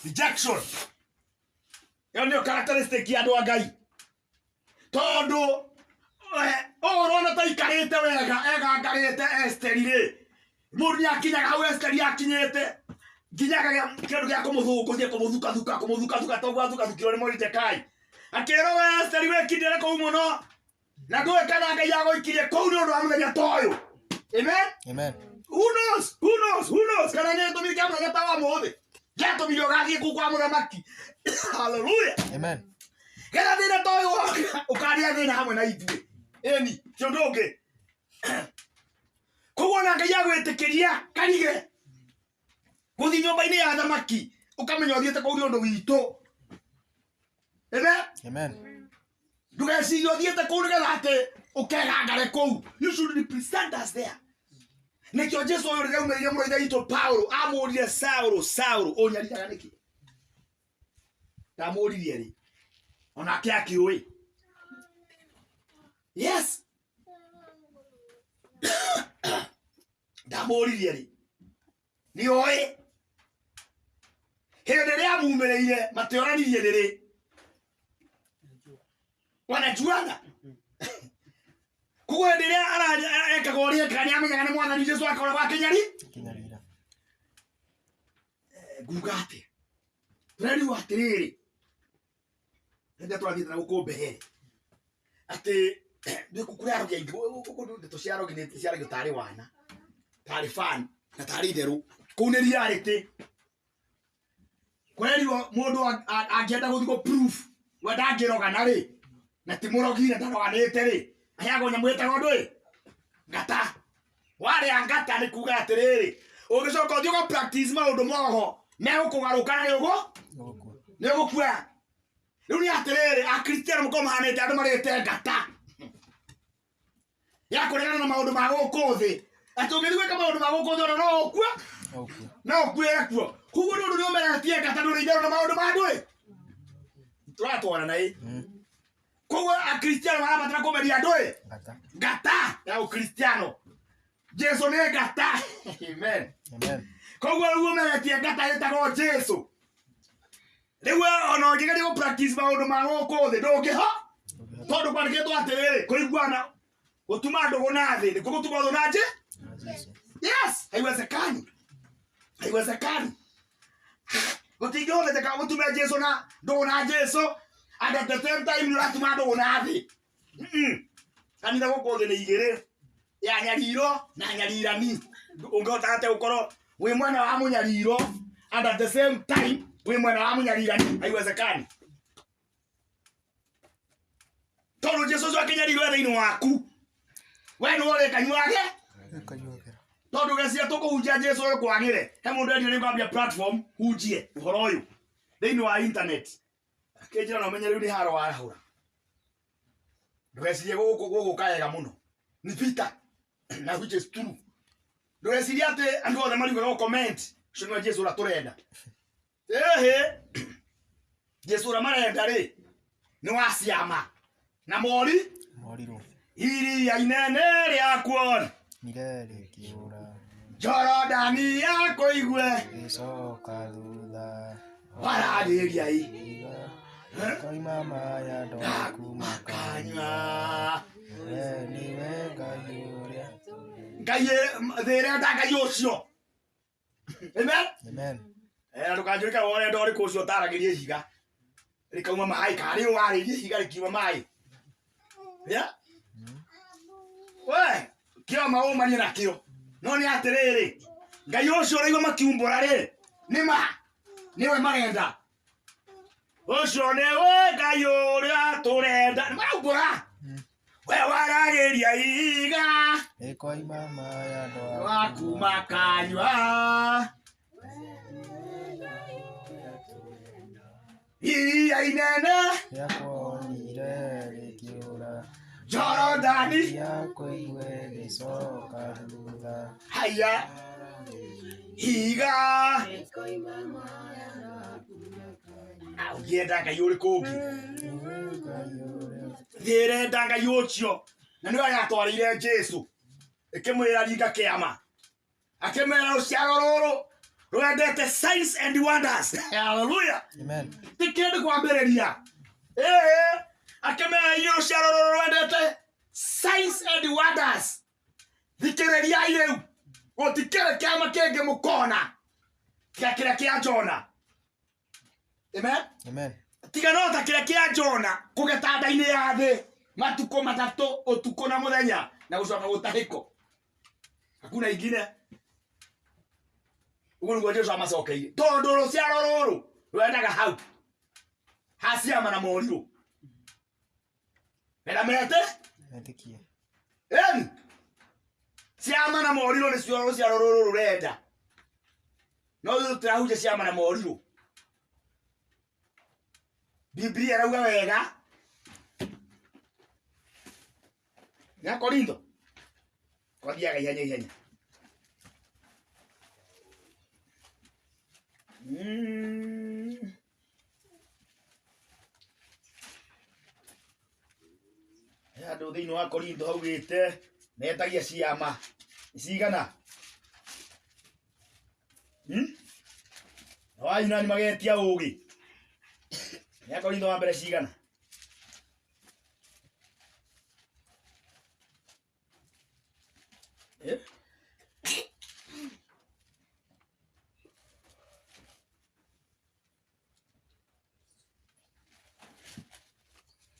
Rejection ĩyo nĩyo characteristic ya andũ a Ngai, tondũ ũũ ũrona ta aikarĩte wega, egangarĩte Esteri rĩ, mũndũ nĩ akinyaga hau Esteri akinyĩte nginya akagĩa kĩndũ gĩa kũmũthũngũthia, kũmũthukathuka, kũmũthukathuka toguo athukathukirio nĩ Moridekai, akĩrwo, "We Esteri, wĩkindĩre kũu mũno na ndũĩ kana Ngai agũikirie kũu nĩ ũndũ wa mũthenya ta ũyũ." Amen. Amen. Who knows, who knows, who knows kana nĩ gĩtũmi kĩa mũthenya ta wa mũthĩ gĩatũmire ũgathiĩ kũu kwa mũthamaki. Hallelujah. Amen. Getha thĩna ta ũyũ woka, ũkarĩa thĩna hamwe na ithuĩ. Ĩni ti ũndũ ũngĩ. Koguo na Ngai agwĩtĩkĩria karige gũthiĩ nyũmba-inĩ ya thamaki, ũkamenya ũthiĩte kũu nĩ ũndũ witũ. Amen. Amen. Ndũgecirie ũthiĩte kũu nĩgetha atĩ ũkegangare kũu. You should represent us there. Nĩkĩo Jesu ũyũ rĩrĩa aumĩrĩire mũrũ ithe witũ Paulo, amũririe, "Saũlũ, Saũlũ, ũnyariraga nĩkĩ?" Ndamũririe rĩ, onake akĩũĩ. Yes, ndamũririe rĩ, nĩ oĩ hĩndĩ ĩrĩa amumĩrĩire matioranirie nĩrĩ wanajuana. Koguo hĩndĩ ĩrĩa ekaga ũrĩa ekaga, nĩ amenyaga nĩ Mwathani Jesu akoragwo akĩnyari Kinyarira. Nguga atĩ tũrerirwo atĩrĩrĩ, rĩrĩa tũrathiĩte na gũkũ mbere, atĩ kũrĩ arogi aingĩ gũkũ. Ndeto cia arogi nĩ ciaragio tarĩ wana, tarĩ fan na tarĩ itherũ. Kũu nĩ reality. Kũrerirwo mũndũ angĩenda gũthiĩ gũ proof we ndangĩrogana rĩ, na ti mũrogi na ndaroganĩte rĩ, aheagwo nyamũ ĩtagwo ndũĩ ngata. Warĩa ngata nĩ kuga atĩrĩrĩ, ũngĩcoka ũthiĩ ũga practice maũndũ moho megũkũgarũka na nĩ ũgũ Ũgũkua. Nĩ ũgũkua. Rĩu nĩ atĩrĩrĩ, Akristiano mũkorwo mahanĩte andũ marĩte ngata ya kũregana na maũndũ ma gũkũ thĩ, atĩ ũngĩthiĩ gwĩka maũndũ ma gũkũ thĩ, ona no ũkue. Ũgũkua. No ũkuĩre kuo. Koguo nĩ ũndũ nĩ ũmeretie ngata, ndũrĩ itherũ na maũndũ ma ndũĩ tũratwarana ĩ. Koguo Akristiano marabatara kũmeria ndũĩ Ngata. Ngata ya Ũkristiano. Jesu nĩ ngata. Amen. Amen. Koguo rĩu ũmeretie ngata ĩtagwo Jesu. Rĩu we ona ũngĩgeria gũ practice maũndũ ma gũkũ thĩ, ndũngĩho, tondũ kwandĩkĩtwo atĩrĩrĩ, kũiguana gũtuma ndũgũ na thĩ nĩkuo gũtuma ũthũ na nje Na Jesu. Yes, haiwezekani, haiwezekani. Gũtingĩhoteka gũtume Jesu na ndũgũ na Jesu and at the same time nĩ ũratuma ndũgũ na thĩ. Kanitha gũkũ thĩ nĩ igĩrĩ, ya nyariro na nyarirani. Ũngĩhota atĩa gũkorwo wĩ mwena wa mũnyariro and at the same time wĩ mwena wa mũnyarirani? Haiwezekani, tondũ Jesu ũcio akĩnyarirwo e thĩinĩ waku, we nĩ ũrĩkanyuage. Ũkanyuagĩra. Tondũ gecia tũkũhunjia Jesu ũyũ kwagĩre he mũndũ endire nĩ kwambia platform hunjie ũhoro ũyũ thĩinĩ wa internet, akĩnjĩra, "Na ũmenye rĩu nĩ haro warahũra, ndũgecirie gũkũ gũgũka wega mũno, ni vita," na which is true. Ndũgecirie atĩ andũ othe mariugaga gũ comment ũcio nĩwe Jesu ũrĩa tũrenda. Ĩhĩ, Jesu ũrĩa marenda rĩ, nĩ wa ciama na mori. Morirwo. Iria inene rĩakuo Nire rĩkĩũra. Jorodani yakũigue Gĩcoka thutha. Waragĩria i Koima maya ndoku makanyua. Makanyua. We nĩwe Ngai ũrĩa. Ngai thĩ ĩrenda Ngai ũcio. Amen. Amen. Eh, ndũkanjũrĩke ũrenda ũrĩkũ ũcio ũtaragĩria ihiga rĩkauma maĩ, karĩ warĩrie ihiga rĩkiuma maĩ. Ya we kĩo maũmanie nakĩo, no nĩ atĩrĩrĩ, Ngai ũcio ũraigua makiumbũra rĩ, nĩ ma nĩwe marenda. Ũcio nĩwe Ngai ũrĩa tũrenda, nĩ maraumbũra. We waragĩria ihiga Ĩkoima maya ndoku waku makanyua, iria inene Rĩakuonire rĩkĩũra. Jorodani Rĩakũigue gĩcoka thutha. Haya ihiga. Ah, ũngĩenda Ngai ũrĩkũ ũngĩ? Nĩwe Ngai ũrĩa. Thĩ ĩrenda Ngai ũcio, na nĩwe yatwarĩire Jesu ĩkĩmwĩra ringa kĩama, akĩmera rũciaro rũrũ Rwendete signs and wonders. Hallelujah. Amen. Ti kĩndũ kwambĩrĩria. Ĩĩ, akĩmera inyuĩ rũciaro rũrũ rwendete signs and wonders. Thikĩrĩriai rĩu. Gũtikĩrĩ kĩama kĩngĩ mũkona tiga kĩrĩa kĩa Jona. Amen. Amen. Tiga no ta kĩrĩa kĩa Jona kũgeta nda-inĩ ya thĩ matukũ matatũ ũtukũ na mũthenya na gũcoka gũtahĩko. Hakuna ingine. Ũguo nĩguo Jesũ amacokeirie. Tondũ rũciaro rũrũ rwendaga hau ha ciama na morirũ. Menda mete Metĩkie. ĩni ciama na morirũ nĩcio rũciaro rũrũ rũrenda. No ithuĩ tũtirahunjia ciama na morirũ. Biblia ĩrauga wega ya Korintho kwathiaga ihenya ihenya. He handũ thĩinĩ wa Korintho haugĩte metagia ciama cigana. Na Wayunani magetia ũgĩ. Ya Korintho wa mbere cigana? Eh?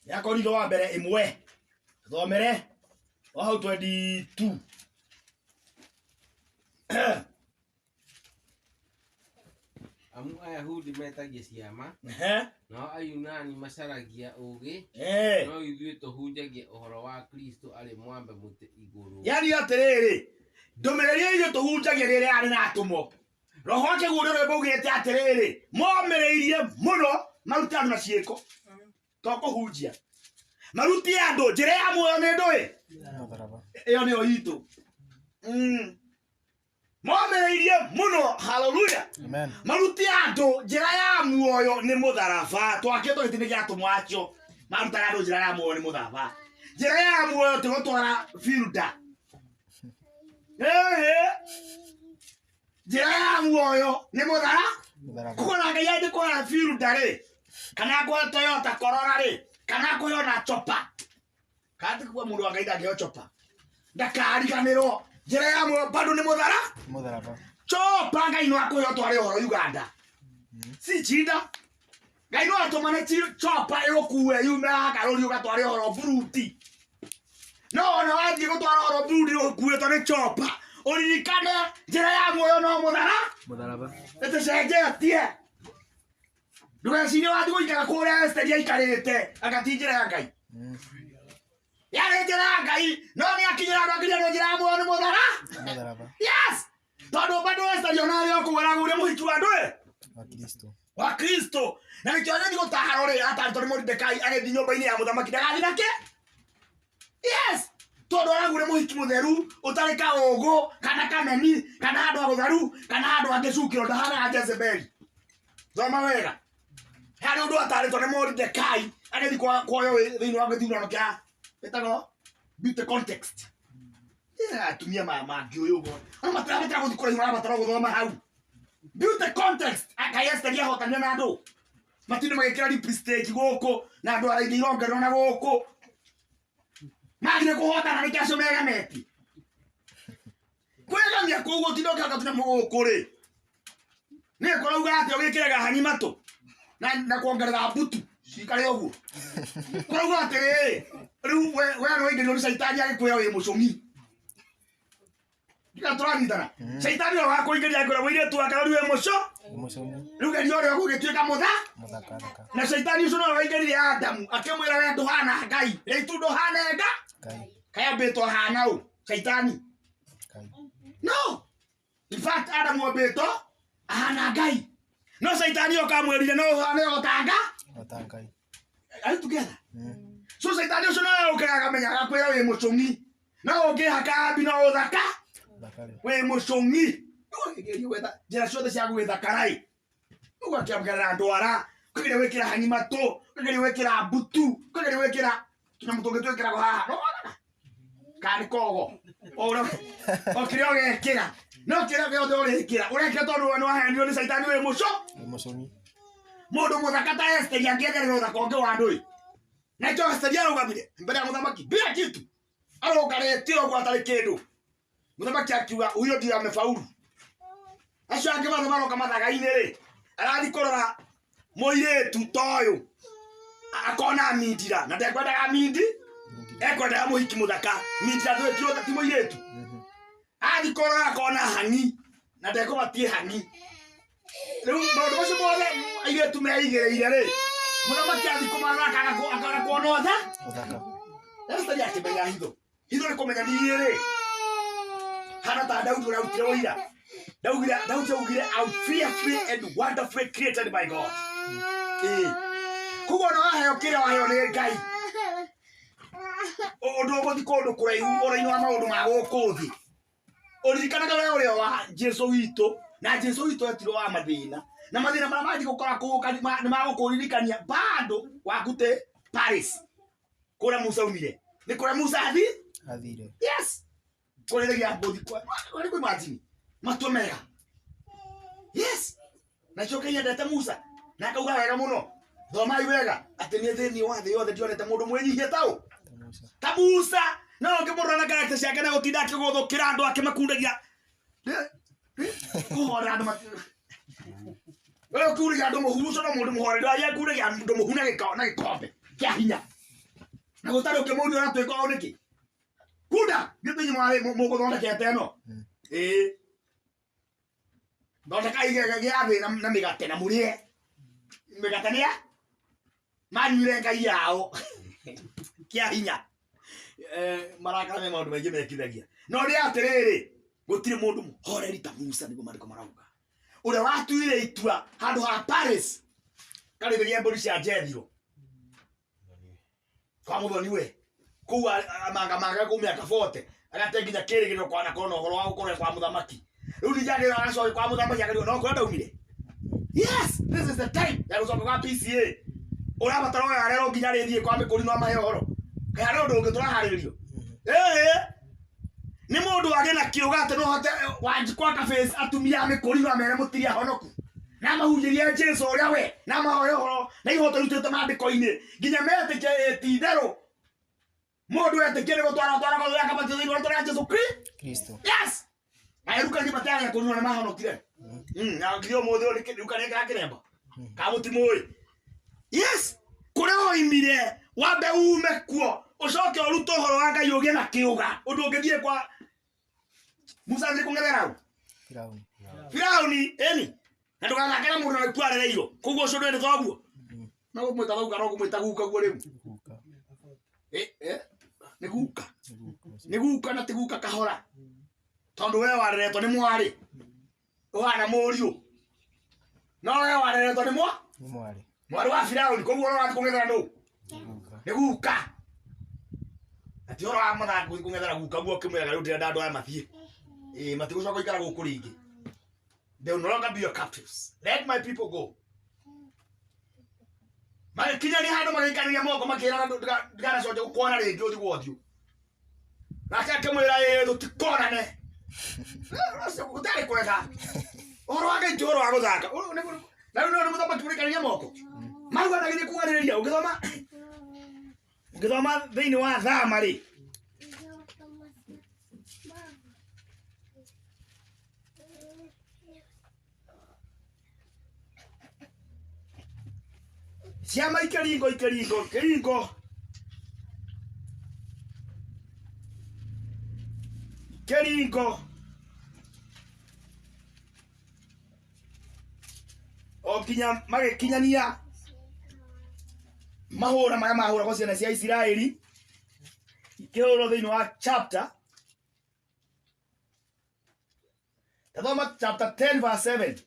Ya Korintho wa mbere ĩmwe thomere wa hau 22. Amu Ayahudi metagia ciama, Ehe. nao Ayunani macaragia ũũgĩ, Eh. no ithuĩ tũhunjagia ũhoro wa Kristũ arĩ mwambe mũtĩ igũrũ. Yani atĩrĩrĩ, ndũmĩrĩri ĩrĩa tũhunjagia rĩrĩa yarĩ na atũmwo, roho akĩguũria rwĩmbo ugĩte atĩrĩrĩ, momĩrĩirie mũno marute andũ na ciĩko, to kũhunjia, marute andũ njĩra ya muoyo nĩ ndũĩ Mũtharaba. ĩyo nĩyo itũ. Momĩrĩirie mũno, haleluya. Amen. Marute andũ njĩra ya muoyo nĩ mũtharaba. Twakĩtwo gĩtĩ-inĩ kĩa atũmwo acio marutaga andũ njĩra ya muoyo nĩ mũtharaba. Njĩra ya muoyo ti gũtwara filter. Ĩhĩ, njĩra ya muoyo nĩ mũthara. Mũtharaba. Koguo na Ngai angĩkũhe filter rĩ, kana akũhe Toyota Corolla rĩ, kana akũhe ona chopa, kana ti kuga mũndũ wa Ngai ndangĩheo chopa, ndakariganĩrwo njĩra ya muoyo bado nĩ mũthara. Mũtharaba. Chopa Ngai no akũhe ũtware ũhoro Uganda, si chinda. Ngai no atũmane chopa ĩgũkue yume haha Karũri ũgatware ũhoro Burundi. No ona wathiĩ gũtwara ũhoro Burundi ũkuĩtwo nĩ chopa, ũririkane njĩra ya muoyo no mũthara. Mũtharaba. Ĩtũcenjetie. Ndũgecirie wathiĩ gũikara kũrĩa Esteri aikarĩte anga ti njĩra ya Ngai. Yarĩ njĩra ya Ngai, no nĩ akinyĩra andũ akinyĩra njĩra ya muoyo nĩ mũthara. Mũtharaba. Yes! Tondũ bado Esteri ona arĩ o kũu aragũria mũhiki wa ndũĩ Wa Kristo. wa Kristo. Na nĩkĩo agĩthiĩ gũtaharwo rĩ, atarĩtwo nĩ Moridekai agĩthiĩ nyũmba-inĩ ya mũthamaki ndagathiĩ nake. Yes! Tondũ aragũria mũhiki mũtheru ũtarĩ kaũgũ kana kameni kana handũ hagũtharu kana handũ hangĩcukĩrwo, ndahanaga Jezebeli. Thoma wega. Harĩ ũndũ atarĩtwo nĩ Moridekai agĩthiĩ kuoywo thĩinĩ wa gĩthurano kĩa ĩtagwo beauty context. Atumia mangĩũĩ ũguo. Ona matirabatara gũthiĩ kũraihu, marabatara gũthoma hau. Beauty context. Ngai Esteri ahotanire na andũ. Matinde magĩkĩra lipstick gũkũ na andũ araingĩ irongererwo na gũkũ. Magire kũhotana nĩkĩo acio megametie. Kwĩgamia kũu gũtinda ũkĩhota tũnyamũ gũkũ rĩ. Nĩ kũrauga atĩ ũgĩkĩraga hanyi matũ na kuongerera mbutu cikare ũguo. Kũrauga atĩrĩrĩ, rĩu we nĩ waingĩrirwo nĩ caitani agĩkwĩra wĩ mũcũng'i. Ndiga tũranyitana. Caitani ũrĩa wakũingĩria agĩkwĩra mũirĩtu wa Karũri wĩ mũcũ. Mũcũng'i. Rĩu geria ũrĩa ũgũgĩtuĩka mũtha. Mũthaka thaka. Na caitani ũcio nowe waingĩrire Adamu akĩmwĩra we ndũhana Ngai, rĩu tu ndũhana nga. Ngai. Kaĩ ambĩtwo ahana ũ? Caitani. Ngai. No. In fact Adamu ambĩtwo ahana Ngai. No caitani oka amwĩrire no ũhane o ta nga. O ta Ngai. Are you together? So caitani ũcio nowe ũkaga akamenya agakwĩra wĩ mũcũng'i. No ũngĩhaka ambi no ũthaka. Thaka rĩ. Wĩ mũcũng'i. Ũgeria gwetha njĩra ciothe cia gwĩthakara ĩ. Ũgakĩongerera ndwara, ũkageria gwĩkĩra hanyi matũ, ũkageria gwĩkĩra mbutu, ũkageria gwĩkĩra tũnyamũ tũngĩ twĩkĩragwo haha. No wonaga? Kana nĩ kogo. O ũrĩa o kĩrĩa ũgekĩra. No kĩrĩa gĩothe ũrĩkĩra ũrekĩra tondũ we nĩwahenio nĩ caitani wĩ mũco. Wĩ mũcũni. Mũndũ mũthaka ta Esteri angĩetherera ũthaka ũngĩ wa andũ ĩ. Na ĩkĩo Esteri arũgamire mbere ya mũthamaki bila kitu. Arũngarĩte ũguo atarĩ kĩndũ. Mũthamaki akiuga huyo ndio amefaulu. Acio angĩ mothe maroka mathaga-inĩ rĩ, arathiĩ kũrora mũirĩtu ta ũyũ akona mindira na ndekwendaga mindi ekwendaga mũhiki mũthaka mindira ndũĩ ti mũirĩtu athiĩ kũrora akona hang'i na ndekũbatiĩ hang'i rĩu maũndũ macio mothe airĩtu meigĩrĩire rĩ mũthamaki athiĩ kũmarora akaga kuona ũtha Ũthaka. Esteri akĩmenya hitho hitho nĩ kũmenya niĩ rĩ hana ta Daudi ũrĩa arutire ũira Daudi Daudi augire I'm fearfully and wonderfully created by God. Ĩĩ. Koguo ona waheo kĩrĩa waheo nĩ Ngai ũndũ ũgũthiĩ kũndũ kũraihu ũhoro-inĩ wa maũndũ ma gũkũ thĩ ũririkanaga we ũrĩa wa Jesu witũ na Jesu witũ etirwo wa mathĩna na mathĩna marĩa mangĩ gũkora nĩ magũkũririkania bado wakute Paris kũrĩa Musa aumire nĩ kũrĩa Musa athi Athire. yes kũrĩrĩria mbũthi kwa nĩ imagine matua mega yes na kĩo kĩnyendete Musa na akauga wega mũno thomai wega atĩ niĩ thĩinĩ wa thĩ yothe ndionete mũndũ mwĩnyihia ta ũ Ta Musa. ta Musa no ũngĩmũrora na character ciake na gũtinda akĩgũthũkĩra andũ akĩmakundagia kũhorera andũ we ũkiuragia andũ mũhu ũcio no mũndũ mũhoreri aria akundagia andũ mũhu na na gĩkombe kĩa hinya na gũtarĩ ũkĩmũria ũratwĩka ũũ nĩkĩ kunda gĩtĩ inyuĩ mwarĩ mũgũthondekete ĩno ĩĩ thondekai gĩathĩ na mĩgate na mũrĩe mĩgate nĩ ya manyuire ngai yao kĩa hinya marakara me maũndũ maingĩ mekithagia no nĩ atĩrĩrĩ gũtirĩ mũndũ mũhoreri ta Musa nĩguo maandĩko marauga ũrĩa watuire itua handũ ha Paris karĩithĩria mbũri cia Jethro kwa mũthoni we kũu amangamanga kũu mĩaka 40 agate nginya kĩrĩgĩrĩro kwanakorwo na ũhoro wa gũkorwo kwa mũthamaki rĩu ningĩ agĩrĩrwo agacoke kwa mũthamaki akariũa no kũrĩa ndaumire yes this is the time ya gũcoka kwa PCA ũrabatara ũyũ arerwo nginya rĩthiĩ kwa mĩkũri no amahe ũhoro kaĩ harĩ ũndũ ũngĩ tũraharĩrĩrio ĩĩ nĩ mũndũ agĩ na kĩũga atĩ no hote wanjikwa aka face atumia a mĩkũri no amere mũtiri ahonoku na mahunjĩrie Jesu ũrĩa we na mahoe ũhoro na ihoto irutĩte maandĩko-inĩ nginya metĩkie ĩ ti itherũ mũndũ etĩkie nĩ gũtwara twara gothe akabatithio thĩinĩ wa rĩĩtwa rĩa Jesu Kristo Kristo. yes aerukani matiagĩa kũnyua nĩ mahonokire na nginya ũmũthĩ ũyũ rukani kĩra kĩremba ka mũtimũĩ yes kũrĩa woimire wambe ume kuo ũcoke ũrute ũhoro wa Ngai ũgĩe na kĩũga ũndũ ũngĩthiĩ kwa Musa athiĩ kũng'ethera ũ Firauni. Firauni ĩni na ndũgathake na mũndũ na arereirwo koguo ũcio ndwendete ũguo no gũmwĩta guka no gũmwĩta guka guo rĩu Guka. Nĩ guka Nĩ guka ũcio. nĩ guka na ti guka kahora tondũ we wareretwo nĩ mwarĩ ũhana mũriũ no we wareretwo nĩ Nĩ mwarĩ. mwarĩ wa Firauni koguo ũrĩa ũrathiĩ kũng'ethera nũ Nĩ guka. nĩ guka na ti ũhoro wa mathako gũthiĩ kũng'ethera guka guo ũkĩmwĩraga rĩu ndĩrenda andũ aya mathiĩ ĩĩ matigũcoka gũikara gũkũ rĩngĩ they will no longer be your captives let my people go magĩkinyania handũ magĩikanĩria moko makĩrana ndiganacoke gũkuona rĩngĩ ũthiũ gwa ũthiũ nake akĩmwĩra ĩĩ tũtikonane gũtarĩ kwega ũhoro wa Ngai ti ũhoro wa gũthaka na rĩu nĩ mũthamaki mũrĩkanĩria moko maruganagĩria kuganĩrĩria ũngĩthoma ũngĩthoma thĩinĩ wa thama rĩ ciama ikĩringo ikĩringo kĩringo kĩringo o nginya magĩkinyania mahũra marĩa mahũragwo ciana cia Isiraeli ikĩhũrwo thĩinĩ wa chapter tathoma chapter 10 verse 7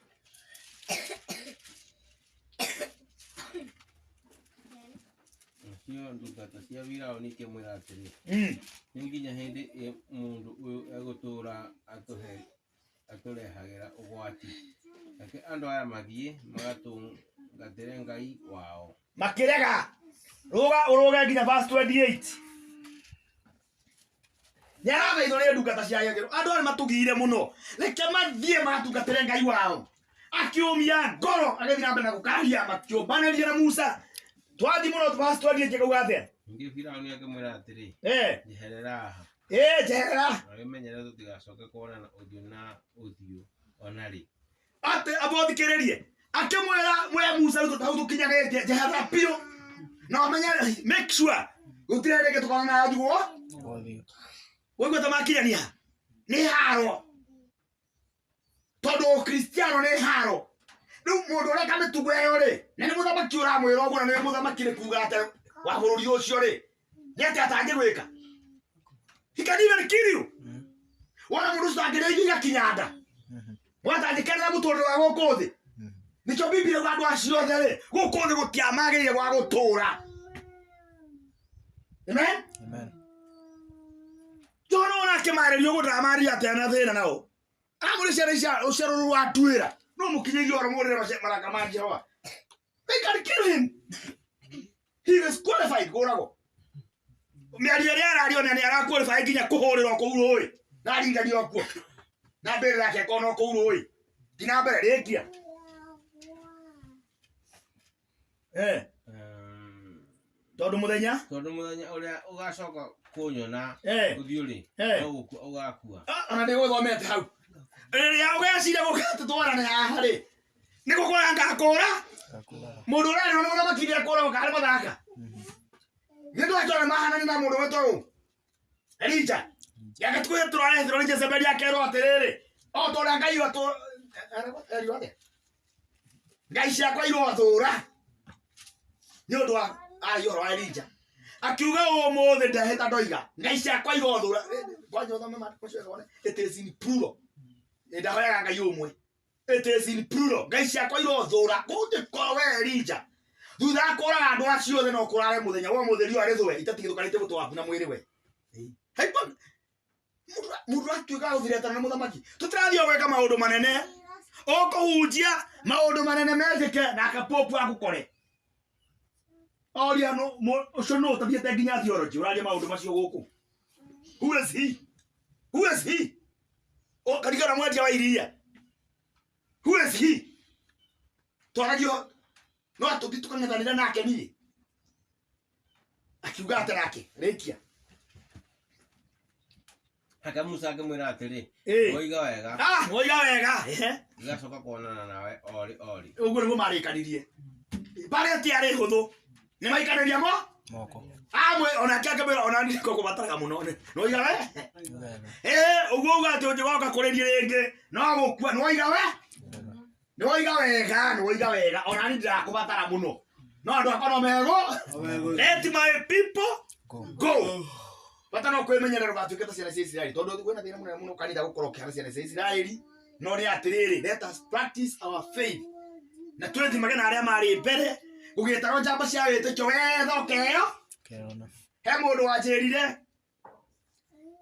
Nacio ndungata cia Firaũni ikĩmwĩra atĩrĩ, mm. nĩ nginya hĩndĩ ĩ mũndũ ũyũ egũtũũra atũrehagĩra ũgwati? Reke andũ aya mathiĩ magatungatĩre Ngai wao. Makĩrega rũga ũrũge nginya verse 28. Nĩ arathaithwo nĩ ndungata cia gĩkĩro. Andũ arĩa matũgiire mũno. Reke mathiĩ magatungatĩre Ngai wao. Akiumia ngoro agĩthiĩ na mbere na gũkaria makĩũmbanĩria na Musa. Twathiĩ mũno verse 28 kauga atĩa? Ningĩ Firaũni akĩmwĩra atĩrĩ, njeherera haha, Njeherera. na wĩmenyerere tũtigacoke kuonana ũthiũ na ũthiũ o na rĩ. Atĩ abothikĩrĩrie. Akĩmwĩra we Musa rĩu hau tũkinyagĩtie njeherera biũ. Na ũmenye make sure gũtirĩ hĩndĩ ĩngĩ tũkonana ũthiũ Ũthiũ. Waigua ta makinyania nĩ haro tondũ ũkristiano nĩ haro rĩu mũndũ ũreka mĩtugo ĩyo rĩ na nĩ mũthamaki ũramwĩra ũguo na nĩ mũthamaki nĩ kuga atĩ wa bũrũri ũcio rĩ nĩ atĩ atangĩgwĩka. He can even kill you. Wona mũndũ ũcio angĩrĩa irio igakinya nda wona atangĩkenera mũtũrĩre wa gũkũ thĩ. Nĩkĩo Biblia ĩuga andũ acio othe rĩ gũkũ thĩ gũtiamagĩrĩire gwa gũtũra. Amen. Amen. Johana ona akĩmarĩria ũguo ndaramarĩria atĩa na thĩna nao. Aramũrĩ ciana icia rũciaro rũrũ rwatuĩra. No mũkinyĩrie ũhoro mũrĩre maraka ma Jehova. They can kill him. He is qualified kũragwo. Mĩario ĩrĩa araria ona nĩ araqualify nginya kũhũrĩrwo kũu rũĩ. Na aringanio kuo. Na mbere yake ĩkonwo kũu rũĩ. Nginya mbere rĩkia. Tondũ mũthenya? Tondũ mũthenya ũrĩa ũgacoka kũnyona ũthiũ rĩ, no gũkua ũgakua. Ona ndĩgũthomete hau. Rĩrĩa ũgeciria gũka tũtwarane haha rĩ, nĩ gũkũra ngakũra. Mũndũ ũrĩa nĩ mũthamaki nĩ akũragwo kana nĩ mathaka. Nĩ ndwatwara mahanani na mũndũ wetwo ũũ. Elija. Yagatukuye tũrarehethirwo nĩ Jezebeli akerwo atĩrĩrĩ, o ta ũrĩa Ngai watũ erirwo atĩa? Ngai ciakwa irothũra. Nĩ ũndũ wa aria ũhoro wa Elija. Akiuga ũmũthĩ ndehĩta ndoiga Ngai ciakwa irothũra. Kwanja ũthome maandĩko macio wone. It is in plural. Ndahoyaga Ngai ũmwe. It is in plural. Ngai ciakwa irothũra. Kũngĩkorwo we Elija thutha wa kũraga andũ acio othe no kũrare mũthenya wa ũmũthĩ riũa rĩthũe itatigithũkanĩtie mũtwe waku na mwĩrĩ we. Mũndũ atuĩka gũthiretana na mũthamaki. Tũtirathiĩ gwĩka maũndũ manene. Ũkũhunjia maũndũ manene mekĩke na akapopu akũkore. Oria no ũcio nũ ũtathiĩte nginya theology ũraria maũndũ macio gũkũ. Who is he? Who is he? Ũkarigana mwendia wa iria. Who is he? Twaragio no atũthi tũkang'ethanĩra nake niĩ. Akiuga atĩ nake rĩkia. Nake Musa akĩmwĩra atĩrĩ, woiga wega. Woiga wega. Ndigacoka kuonana nawe orĩ orĩ. Ũguo nĩguo marĩkanirie. Barĩa tiarĩ hũthũ. Nĩ maikanĩria mo? Moko. Amwe onake akĩmwĩra ona niĩ ngũkũbataraga mũno. Nĩwoiga we? Ũguo uga atĩ ũngĩgoka kũrĩ niĩ rĩngĩ no gũkua. Nĩwoiga we? Nĩwoiga wega, nĩwoiga wega. Ona niĩ ndirakũbatara mũno. No andũ akwa no megũ. Let my people go. Bata no kwĩmenyerera ndũgatuĩke ta ciana cia Isiraeli tondũ kwĩna thĩna mũnene mũno kanitha gũkorwo ũkĩhana ciana cia Isiraeli. No nĩ atĩrĩrĩ, let us practice our faith. Na twĩthimage na arĩa marĩ mbere gũgĩtarwo njamba cia wĩtĩkio wetha ũkeheo. He mũndũ wanjĩrire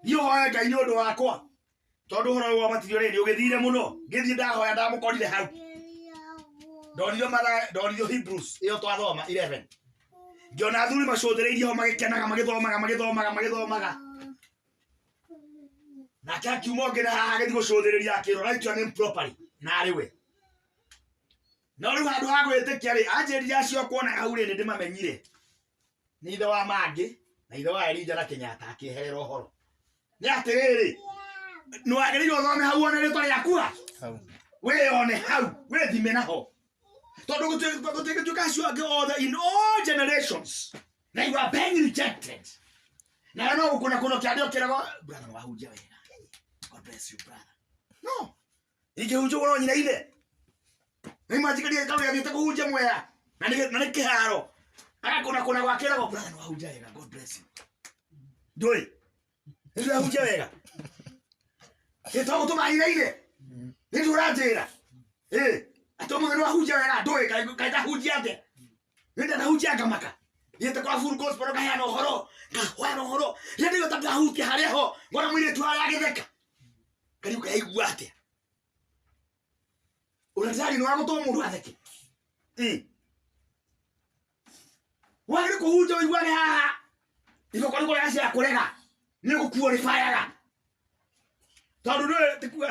thiĩ ũhoe Ngai nĩ ũndũ wakwa tondũ ũhoro ũyũ wa ũbatithio rĩ nĩ ũgĩthire mũno. Ngĩthiĩ ndahoya ndamũkorire hau. Ndonirio mathaa, ndonirio Hebrews ĩyo twathoma 11. Ngĩona athuri macũthĩrĩirie ho magĩkenaga magĩthomaga magĩthomaga magĩthomaga. Nake akiuma ũngĩ na haha agĩthiĩ gũcũthĩrĩria akĩrwo write your name properly na arĩ we. No rĩu handũ ha gwĩtĩkia rĩ, anjĩrire acio kuona hau rĩ nĩ ndĩmamenyire. Nĩ ithe wa Mangĩ na ithe wa Elija na Kenyatta akĩeherera ũhoro. Nĩ atĩrĩrĩ, nĩ wagĩrĩirwo ũthome hau wone rĩtwa rĩaku ha? Wĩyone hau, wĩthime naho. Tondũ gũtingĩtuĩka acio angĩ othe in all generations. They were being rejected. Na no gũkũna kũno kĩarĩ ũkĩragwo, brother nĩ wahunjia wega. God bless you brother. No. Ingĩhunjia ũguo no nyina ithe. Nĩ manjikaria kaũrĩa athiĩte kũhunjia mwea. Na nĩ kĩharo. Agakũna kũna gwakĩragwo, brother nĩ wahunjia wega. God bless you. Ndũĩ. Nĩ ndĩrahunjia wega. Nĩ to gũtũma nyina ithe. Nĩ ndũranjĩra. Atĩ ũmũthĩ nĩ wahunjia wega, ndũĩ kaĩ ndahunjia atĩa. Nĩ ndahunjia ngamaka. Thiĩte kwa full gospel ngaheana ũhoro, ngaheana ũhoro. Rĩrĩa ndĩigua ta ndahutia harĩa ho, ngona mũirĩtu harĩa agĩtheka. Ngarigwo kaigua atĩa. Ũratathi nĩ wa gũtũma mũndũ atheke. Wagĩrĩirwo kũhunjia ũiguane haha. Iboko rĩkũrega cia kũrega. Nĩ gũkuo rĩbayaga. Tondũ ndũĩ tikua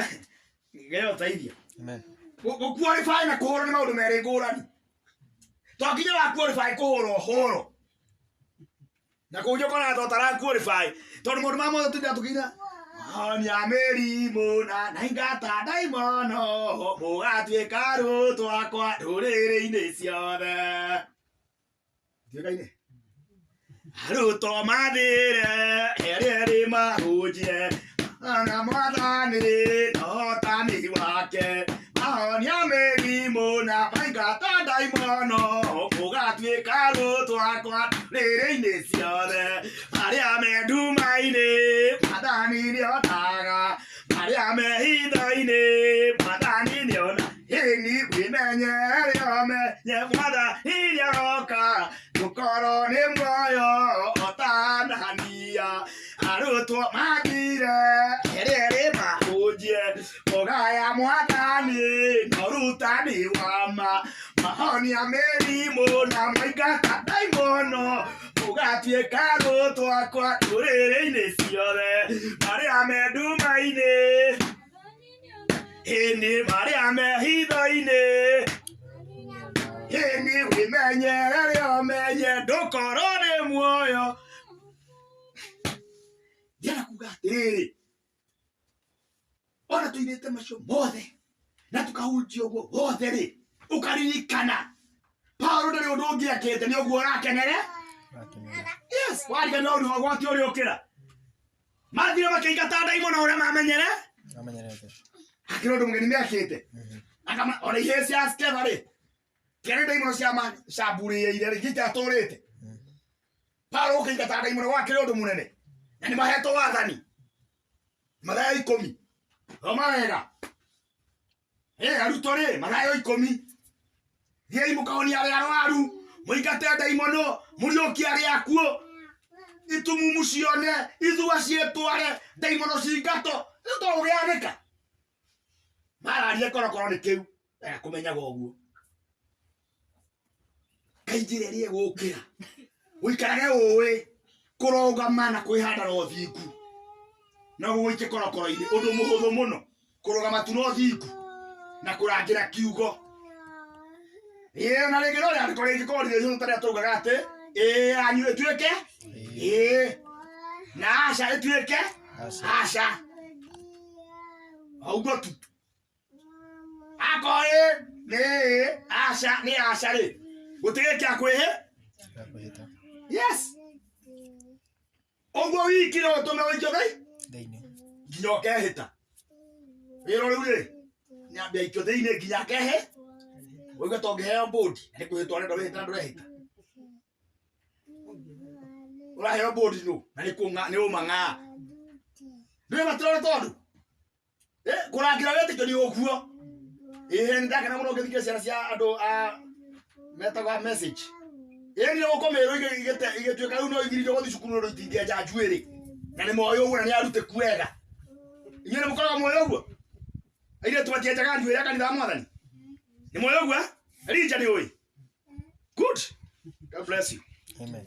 Ngai ũteithie. Amen. Gũ qualify na kũhũrwo nĩ maũndũ merĩ ngũrani. To nginya wa qualify kũhũrwo hũrwo. Na kũu ũkoraga to tara qualify tondũ maũndũ ma mothe tũtindaga tũkĩina honia mĩrimũ na naingata ndaimono mũgatuĩka rũtwakwa ndũrĩrĩ-inĩ ciothe. Tuĩkaine? Arutwo mathire erĩ erĩ mahunjie na mwathani na ũhotani wake mahonia mĩrimũ na maingata ndaimono mũgatuĩka rũtwakwa ndũrĩrĩ-inĩ ciothe arĩa me nduma-inĩ mwathani nĩonaga arĩa me hitho-inĩ mwathani nĩona ĩni wĩmenyere ũmenye mwathani nĩaroka ndũkorwo nĩ muoyo ũtanania arutwo mathire erĩ erĩ mahunjie mũgaya mwathani na ũrutani wa ma mahonia mĩrimũ na maingata ndaimono mũgatuĩka rũtwakwa ndũrĩrĩ-inĩ ciothe marĩa me nduma-inĩ ĩni marĩa me hitho-inĩ ĩni wĩmenyerere ũmenye ndũkorwo nĩ muoyo. Ndĩrenda kuga atĩrĩrĩ, ona tũinĩte macio mothe na tũkahunjia ũguo wothe rĩ, ũkaririkana Paulo ndarĩ ũndũ ũngĩ ekĩte nĩ ũguo ũrakenere. Ũrakenera. Yes, wariganĩrwo ũndũ wa ũgwati ũrĩa ũkĩra. Mathire makĩingata ndaimono ũrĩa mamenyere, Amenyerete. hakĩrĩ ũndũ mũgeni mekĩte. Akama ona ihĩĩ cia Skeva rĩ, kĩarĩ ndaimono cia macamburĩire rĩ, gĩtiatũrĩte. Paulo gũkĩingata ndaimono gwakĩrĩ ũndũ mũnene na nĩ mahetwo wathani. Mathayo 10. Thoma wega. Arutwo rĩ, Mathayo 10. Thiĩi mũkahonie arĩa arwaru, mũingate ndaimono, mũriũkie arĩa akuũ, itumumu cione, ithua ciĩtware, ndaimono cingatwo. Rĩu to gũgĩanĩka. Mararia korokoro nĩ kĩu, wega kũmenyaga ũguo. Ngai njĩra ĩrĩa ĩgũkĩra, ũikarage ũĩ kũrũgama na kwĩhanda na ũthingu. No gũgũikie korokoro-inĩ, ũndũ mũhũthũ mũno, kũrũgama tu na ũthingu na kũrangĩra kiugo. Ĩĩ na rĩngĩ no rĩandĩko rĩngĩkorwo rĩrĩ ihũthũ ta rĩrĩa taugaga atĩ ĩĩ yanyu ĩtuĩke ĩĩ na aca ĩtuĩke Aca. aca. O ũguo tu. Akorwo ĩĩ nĩ ĩĩ, aca nĩ aca rĩ, gũtirĩ kĩa kwĩhĩ. Gĩa kwĩhĩta. Yes. Ũguo wiki no ũtũme ũikio Thĩinĩ. nginya ũkehĩta. Wĩra rĩu rĩ, nĩambe aikio thĩinĩ nginya akehe. Ũigue ta ũngĩheo mbũndi, na nĩ kwĩhĩta ũrenda wĩhĩta na ndũrehĩta. Ũraheo mbũndi nũ, na nĩ kũng'a nĩ ũmang'a. Ndũĩ matirona tondũ kũrangĩra wĩtĩkio nĩ ũguo. Ĩĩ nĩ ndakena mũno ngĩthikĩrĩria ciana cia andũ a metagwo a message. Ĩĩ nĩ gũkũmĩrwo igĩtuĩka rĩu no igiririo gũthiĩ cukuru nĩ ũndũ itingĩenja njuĩrĩ. Na nĩ moĩ ũguo na nĩ arutĩku wega. Inyuĩ nĩ mũkoragwo mũĩ ũguo? Airĩtu matienjaga njuĩrĩ a kanitha wa Mwathani? Nĩ mũĩ ũguo? Elija nĩ ũĩ? Good. God bless you. Amen.